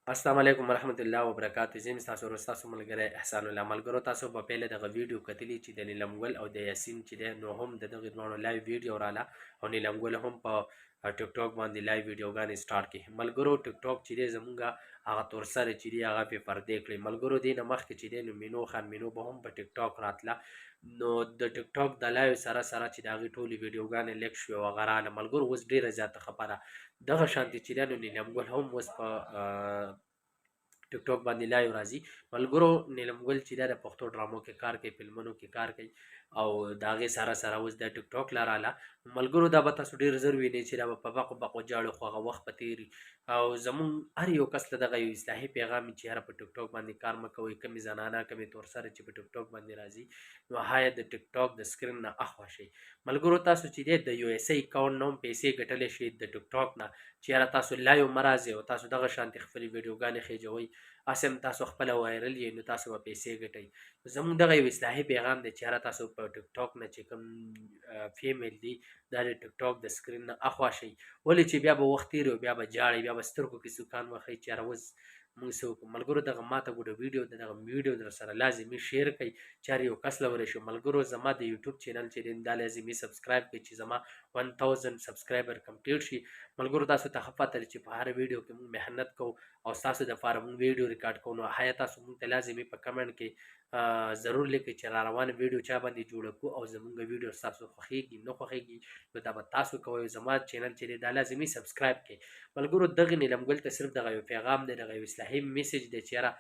السلام علیکم ورحمت الله وبرکاته. زه یم ستاسو ورور، ستاسو ملګری احسان الله. ملګرو، تاسو په پیله دغه ویډیو کتلی چې د نیلم ګل او د یاسین چې دی، نو هم د دغه دواړو live ویډیو رااله او نیلم ګل هم په ټیک ټاک باندې live ویډیوګانې سٹارټ کړي. ملګرو، ټیک ټاک چې دی زمونږه هغه تور سره چې دی هغه په پردې کړی. ملګرو، دې نه مخکې چې دی نو مینو خان مینو به هم په ټیک ټاک راتله، نو د ټیک ټاک د live سره سره چې د هغې ټولې ویډیوګانې leak شوې او هغه راله. ملګرو، اوس ډېره زیاته خبره دغه شانتې چې دی نو نیلم ګل هم اوس په ټیک ټاک باندې live راځي. ملګرو، نیلم ګل چې دا د پښتو ډرامو کې کار کوي، فلمونو کې کار کوي او د هغې سره سره اوس د ټیک ټاک له راله. ملګرو، دا به تاسو ډېر زر وینئ چې دا به په بقو بقو جاړو، خو هغه وخت به تېري او زمونږ هر یو کس له دغه یو اصلاحي پیغام چې یاره په ټیک ټاک باندې کار مه کوئ. کمې زنانه، کمې تور سره چې په ټیک ټاک باندې راځي، نو هایا د ټیک ټاک د screen نه اخوا شئ. ملګرو، تاسو چې دی د USA account نه هم پیسې ګټلی شئ د ټیک ټاک نه، چې یاره تاسو live مه راځئ او تاسو دغه شانتې خپلې ویډیوګانې خېجوئ، هسې هم تاسو خپله viral یئ، نو تاسو به پیسې ګټئ. زمونږ دغه یو اصلاحي پیغام دی چې یاره تاسو په ټیک ټاک نه چې کوم female دي، دا د ټیک ټاک د screen نه اخوا شئ، ولې چې بیا به وخت تېر او بیا به جاړئ، بیا به سترګو کې سوکان وخئ چې یاره اوس موږ څه وکړو. ملګرو، دغه ماته ګوډه ویډیو د دغه ویډیو در سره لازمي share کړئ چې هر یو کس له ورشي. ملګرو، زما د یوټیوب channel چې دی دا لازمي subscribe کړئ چې زما 1000 subscriber complete شي. ملګرو، تاسو ته ښه پته ده چې په هر ویډیو کې موږ محنت کوو او ستاسو دپاره موږ ویډیو ریکارډ کوو، نو هیا تاسو موږ ته لازمي په comment کې ضرور لیکئ چې را روانه ویډیو چا باندې جوړه کړو او زمونږ ویډیو ستاسو خوښیږي نه خوښیږي، نو دا به تاسو کوئ. زما channel چې دی دا لازمي subscribe کړئ. ملګرو، دغه نیلم ګل ته صرف دغه یو پیغام دی، دغه یو اصلاحي message دی چې یاره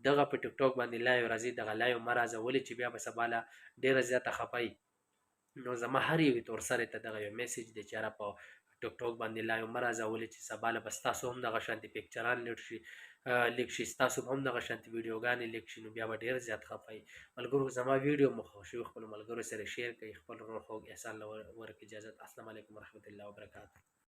دغه په ټیک ټاک باندې live راځي، دغه live مه راځه، ولې چې بیا به سبا له ډېره زیاته خفه یي. نو زما هر یوې تور سرې ته دغه یو message دی چې یاره په ټیک ټاک باندې live مه راځه، ولې چې سبا له به ستاسو هم دغه شانتې پکچران leak شي، ستاسو هم دغه شانتې ویډیوګانې leak شي، نو بیا به ډېر زیات خفه یي. ملګرو، زما ویډیو مو خوښ شوي، خپلو ملګرو سره share کړئ. خپل ورور خوږ احسان له ورک اجازت. السلام علیکم ورحمت الله وبرکاته.